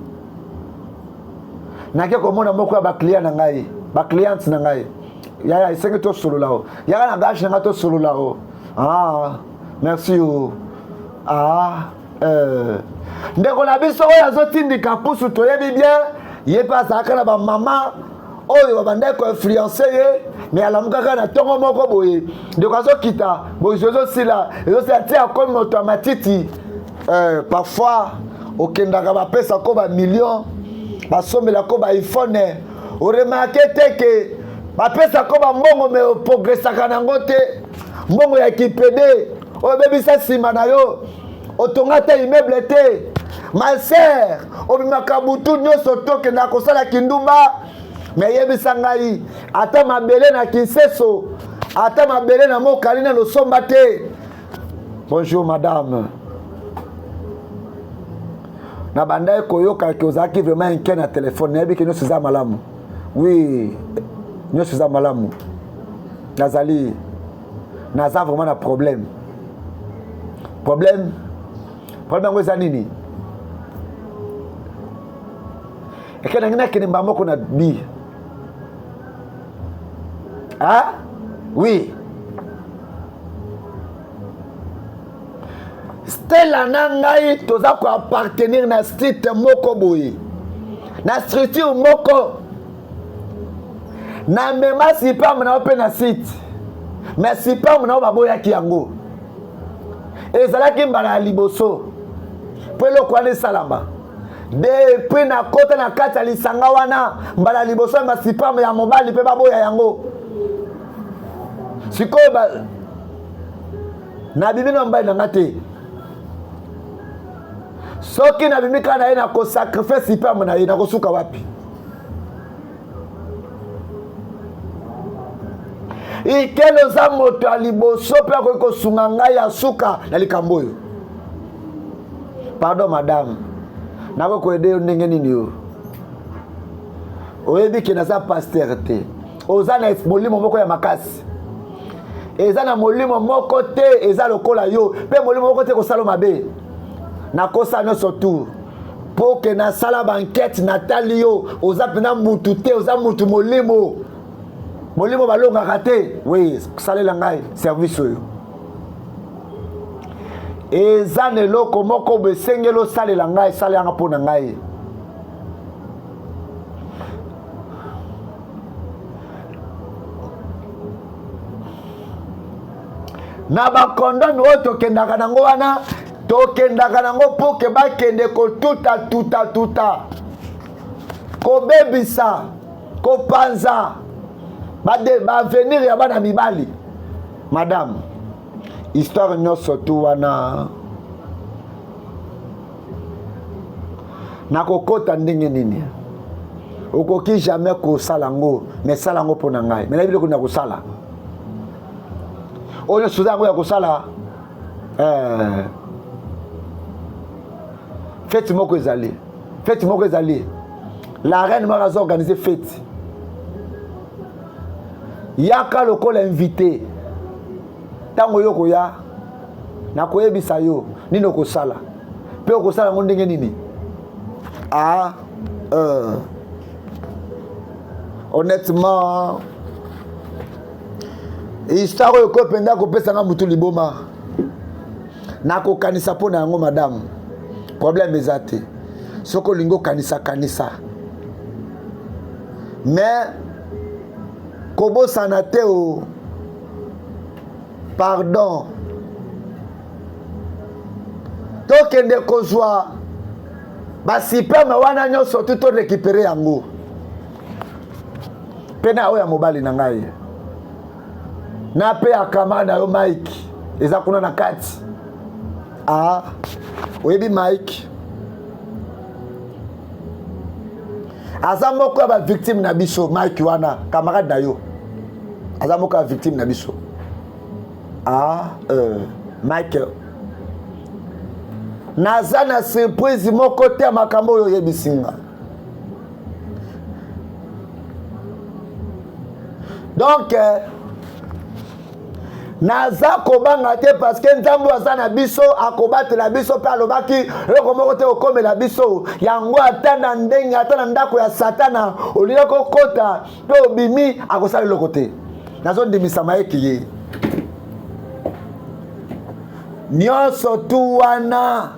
Nake komona moko ya baclient na ngai, bacliente na ngai, yaya esengi tosolola o, yaka na gage na ngai tosolola o. Ah, merci o. Ah, ndeko na biso oyo azotindika pusu toyebi bien, ye mpe azalaka na bamama oyo babandaki koinfluence ye, me alamukaka na ntongo moko boye, ndeko azokita bozwi ezosila, ezosila ti akomi moto ya matiti. Parfois okendaka bapesa ko bamillion, basombela ko ba iPhone, oremarke te ke bapesa ko bambongo me oprogresaka nango te. Mbongo ya kipede oyo obebisa nsima na yo, otonga te immeuble te. Ma sœur, obimaka butu nyonso tokendaka kosala kindumba, me yebisa ngai ata mabele na Kinseso, ata mabele na mokali na losomba te. Bonjour madame, na bandaki koyoka ke ozalaki vraiment inquiet na telefone, nayebi ke nyonso eza malamu. Oui, nyonso eza malamu. Nazali, naza vraiment na problème. Problème yango eza nini? Eke nangi nakende mbala moko na bi. Ah? Oui. Stella na ngai toza koappartenir na street moko boye, na structure moko. Na mema sipam na yo mpe na site, mais sipam na yo baboyaki yango. Ezalaki mbala ya liboso mpo eloko wana esalama. Depuis nakota na kati ya lisanga wana, mbala ya liboso ya masipam ya mobali mpe baboya yango. Sikoyo nabimi na mobali na nga te. Soki nabimi kaka na ye, nakosakrifie sipam na ye, nakosuka wapi? Ikele oza moto ya liboso mpe akoki kosunga ngai ya suka na likambo oyo. Pardon madame, nakoki koyede yo ndenge nini yo? Oyebi ke naza pasteur te. Oza na molimo moko ya makasi. Eza na molimo moko te eza lokola yo, mpe molimo moko te kosala mabe. Nakosa nyonso tour mpo ke nasala bankete, natali yo oza mpena mutu te, oza mutu molimo. Molimo balongaka te. Oui, salela ngai service oyo. Eza na eloko moko boye esengeli osalela ngai, esalelanga mpo na ngai. Na bakondome oyo tokendaka nango wana, tokendaka nango mpo ke bakende kotuta tuta tuta, kobebisa, kopanza baavenir ya bana mibali. Madame, histoire nyonso tu wana nakokota ndenge nini? Okoki jamais kosala yango, mais sala yango mpo na ngai. Mais nayebi biloko na kosala oyo nyonso oza yango ya kosala. Fête moko ezali, fête moko ezali, la reine moko aza organiser fête, yaka lokola invité. Ntango yo koya, nakoyebisa yo nini okosala mpe okosala yango ndenge nini. Ah. Honnêtement, histoire oyo ekoki mpenza kopesa nga motu liboma. Nakokanisa mpo na yango madame, problème eza te. Soki olingi okanisa kanisa, mais kobosana te o pardon. Tokende kozwa basipeme wana nyonso tu torekipere yango mpe na oyo ya mobali na ngai na mpe ya kama na yo Mike eza kuna na kati. Ah, oyebi Mike aza moko ya bavictime na biso. Mike wana camarade na yo aza moko ya victime na biso. Ah, Mike, naza na surprise moko te ya makambo oyo oyebisi nga. Donc naza kobanga te parce que Nzambe aza na biso, akobatela biso mpe alobaki eloko moko te kokomela biso. Yango ata na ndenge, ata na ndako ya Satana olingi kokota mpe obimi, akosala eloko te. Nazondimisa mayeki ye nyonso tu wana.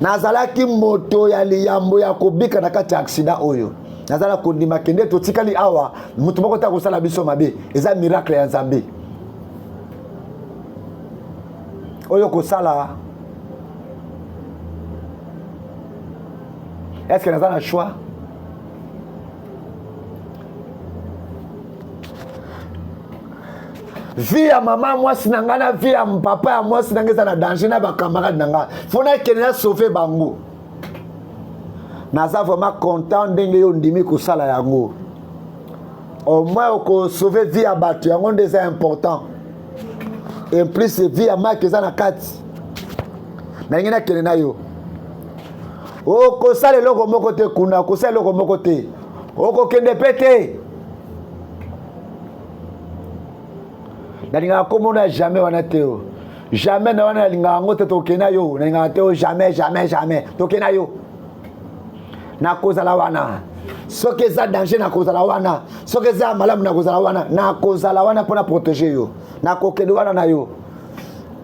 Nazalaki moto ya liyambo ya kobika na kati ya aksida oyo. Nazala kondima kende totikali awa, moto moko te akosala biso mabe. Eza miracle ya Nzambe oyo kosala. Est-ce que naza na choix? Vie ya mama mwasi na ngai na vie ya papa ya mwasi na ngai eza na danger na bacamarade na ngai. Fo nakende na sauve bango. Naza vraiment content ndenge yo ondimi kosala yango. Au moins okosauve vie ya bato, yango nde eza important. En plus vie ya Mike eza na kati. Nalingi nakende na yo. Okosala eloko moko te kuna, okosala eloko moko te, okokende mpe te. Nalingaka komona jamais wana te o jamais na wana, nalingaka yango te. Tokende na yo, nalingaka te o jamais, jamais, jamais. Tokende na yo, nakozala wana soki eza danger, nakozala wana soki eza malamu, nakozala wana, nakozala wana mpona protéger yo. Nakokende wana na yo,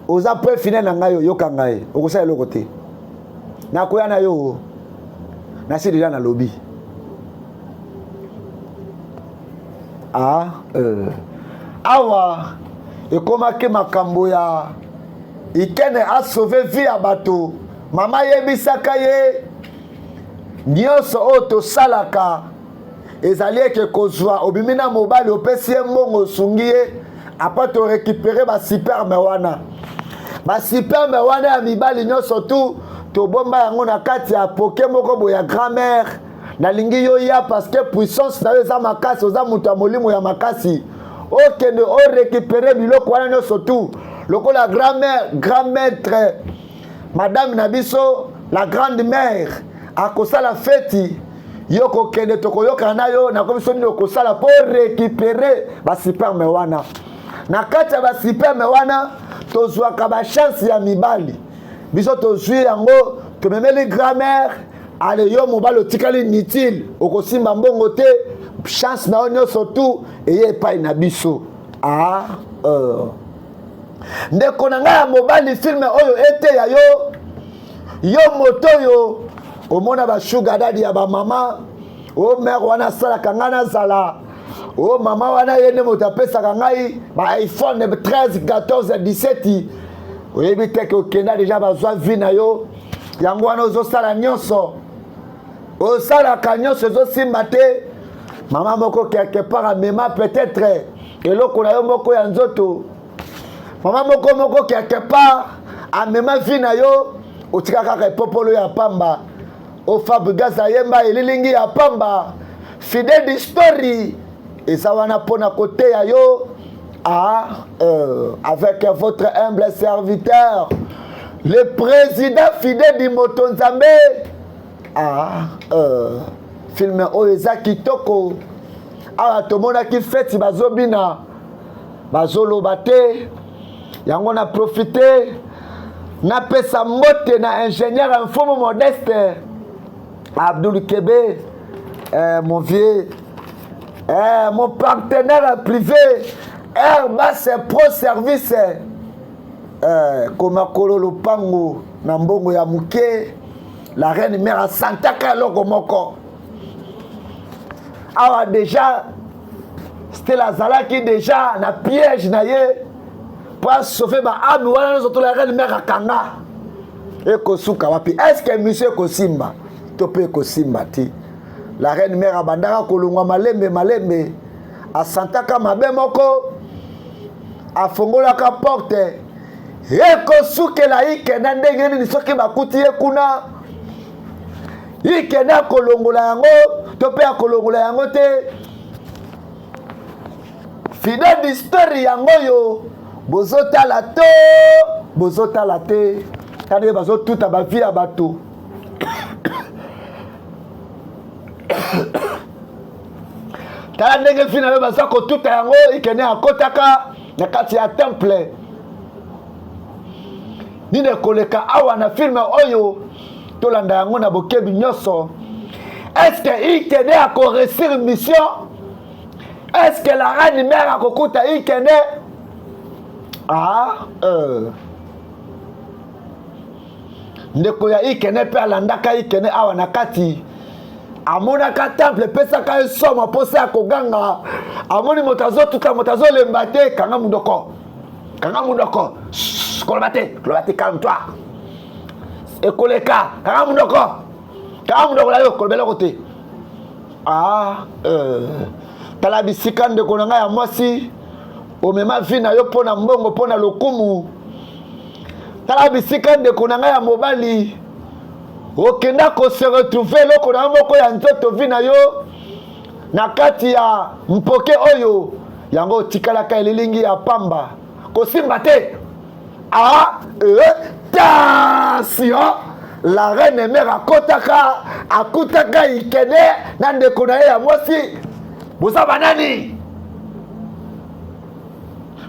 oza point final na ngai. Oyoka ngai, okosala eloko te. Nakoya na yo, nasi deja nalobi. Ah, awa ekomaki makambo ya Ikene asauve vie ya bato. Mama ayebisaka ye nyonso oyo tosalaka ezali eke kozwa obimi na mobali, opesi ye mbongo, osungi ye, apres torécupere basiperme wana. Basiperme wana ya mibali nyonso tu tobomba yango na kati ya poke moko boye ya grand-mère. Nalingi yo ya parce que puissance na yo eza makasi, oza moto ya molimo ya makasi. Okende orécupere biloko wana nyonso tu lokola grand-mère, grand maître, madame na biso la grande mère akosala feti, yo kokende, tokoyokana na yo, nakomi so nini okosala mpo récupere basiperme wana. Na kati ya basiperme wana tozwaka bachance ya mibali. Biso tozwi yango, tomemeli grand-mère. Ale, yo mobali otikali inutile, okosimba mbongo te, chance na yo nyonso tu eye epai na biso. Ah, ndeko na ngai ya mobali, filme oyo eteya yo. Yo moto oyo omona bashuga dadi ya bamama, o mare wana asalaka ngai nazala, o mama wana ye nde moto apesaka ngai ba iPhone 13, 14, 17, oyebi te ke okenda deja, bazwa vie na yo. Yango wana ozosala nyonso, osalaka nyonso, ezosimba te. Mama moko quelque part amema peut-être eloko na yo moko ya nzoto. Mama moko moko quelque part amema vie na yo, otika kaka epopolo ya pamba. O Fabregas ayemba elilingi ya pamba. Fidèle di story eza wana mpona koteya yo. Ah, avec votre humble serviteur, le président Fidèle di Moto Nzambe. Ah, film oyo eza kitoko. Awa tomonaki feti, bazobina, bazoloba te. Yango na profite napesa mbote na ingénieur Mfumu Modeste Abdul Kebe. Eh, mon vieux eh, mon partenaire privé Airbus Pro Service eh, koma kolo lopango na mbongo ya moke. La reine mère asantaka eloko moko awa deja. Stella azalaki deja na piège na ye mpo asauve baame wana nyonso to la reine mère akanga. Ekosuka wapi? Est ce que émission ekosimba to mpe ekosimba te? La reine mère abandaka kolongwa malembe malembe, asantaka mabe moko, afongolaka porte. Ekosukela Ikena ndenge nini soki bakuti ye kuna? Ikena akolongola yango to mpe akolongola yango te? Fidèle d'histoire yango oyo bozotala to bozotala te, tala bazotuta bavi ya bato. Tala ndenge vi na yo baza kotuta yango. Ikene akotaka na kati ya temple. Nini ekoleka awa na filme oyo? Tolanda yango na bokebi nyonso. Est-ce Ikene akoresir mission? Est-ce que la reine mère akokuta Ikene? Ah, Ndeko ya Ikene mpe alandaka Ikene awa na kati, amonaka temple epesaka ye somo, mposa ya koganga. Amoni moto azotuta moto, azolemba te. Kanga monoko, kanga monoko, koloba te, koloba te, calme toi, ekoleka. Kanga monoko, kanga monoko na yo, koloba eloko te. Ah, tala bisika ndeko na ngai ya mwasi omema vi na yo mpo na mbongo, mpo na lokumu. Tala bisika ndeko na ngai ya mobali okenda kose retrouve eloko na yo moko ya nzoto, vi na yo na kati ya mpoke oyo yango otikalaka elilingi ya pamba, kosimba te. Ah, tension! La reine mère akotaka, akutaka Ikene na ndeko na ye ya mwasi. Boza banani?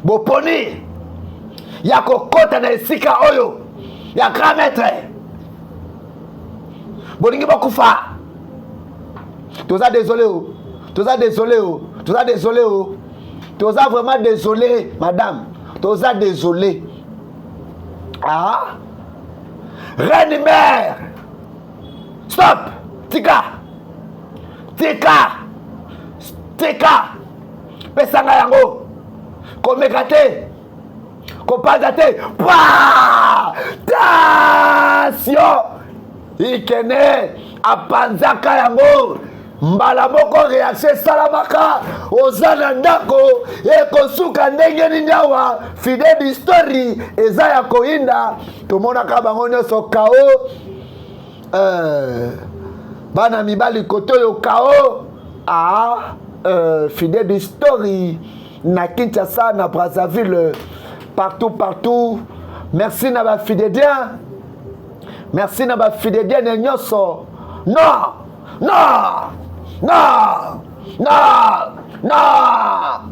Boponi ya kokota na esika oyo ya grand maître, bolingi bokufa. Toza désolé o, toza désolé o, toza désolé o, toza vraiment désolé madame, toza désolé. Ah, reine mère, stop, tika, tika, tika, pesanga yango, komeka te, kopanza te. Pa tension! Ikene apanzaka yango mbala moko, réaction esalamaka. Oza na ndako, ekosuka ndenge nini awa? Fidèle d'history eza ya koyinda. Tomonaka bango nyonso kao, bana mibali kote oyo kao. Ah, fidèle d'history na Kinshasa, na Brazzaville, partout partout. Merci na bafidédien, merci na bafidédienne nyonso. Non, non, non, non, non.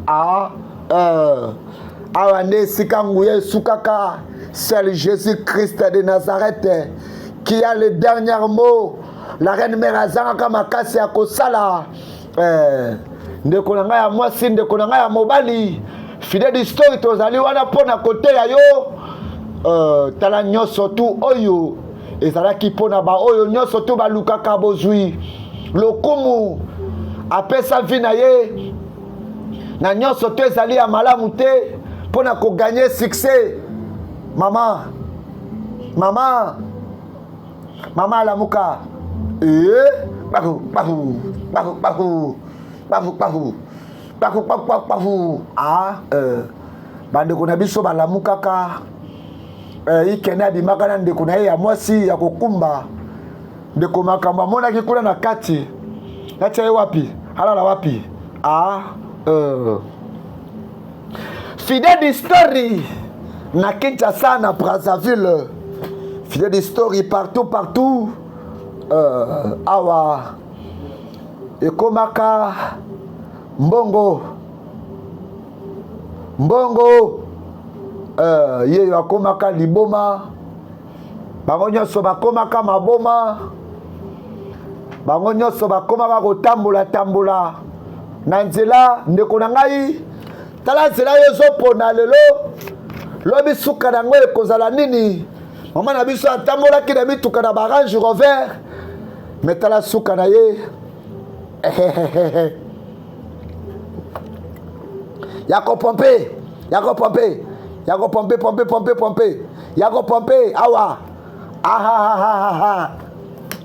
Ah, awa nde esika nguya esukaka. Seul Jésus Christ de Nazareth qui a le dernier mot. La reine mère azangaka makasi ya kosala. Ndeko na ngai ya mwasi, ndeko na ngai ya mobali, fidèle d'histoire, tozali wana mpo na koteya yo. Tala nyonso tu oyo ezalaki mpo na baoyo nyonso tu balukaka bozwi, lokumu, apesa vi na ye na nyonso to ezali ya malamu te mpo na koganye succès. Mama, mama, mama, alamuka. Bahu bahu bahu bahu bahu bahu bahu bahu bahu bahu. Ah, bandeko na biso balamukaka. Ikene abimaka na ndeko na ye ya mwasi ya kokumba. Ndeko makambo amonaki kuna na kati, natia ye wapi, alala wapi? Ah, fidèle d'history na Kinshasa, na Brazzaville, fidèle d'history partout partout. Awa ekomaka mbongo, mbongo. Yeyo akomaka liboma, bango nyonso bakomaka maboma. Bango nyonso bakomaka kotambola tambola na nzela. Ndeko na ngai, tala nzela yo ozopona lelo, lobi suka na yango ekozala nini? Mama na biso atambolaki na mituka na ba Range Rover, me tala suka na ye ya kopompe, ya kopompe, ya kopompe, pompe, pompe, pompe, ya kopompe awa. Ahahaha.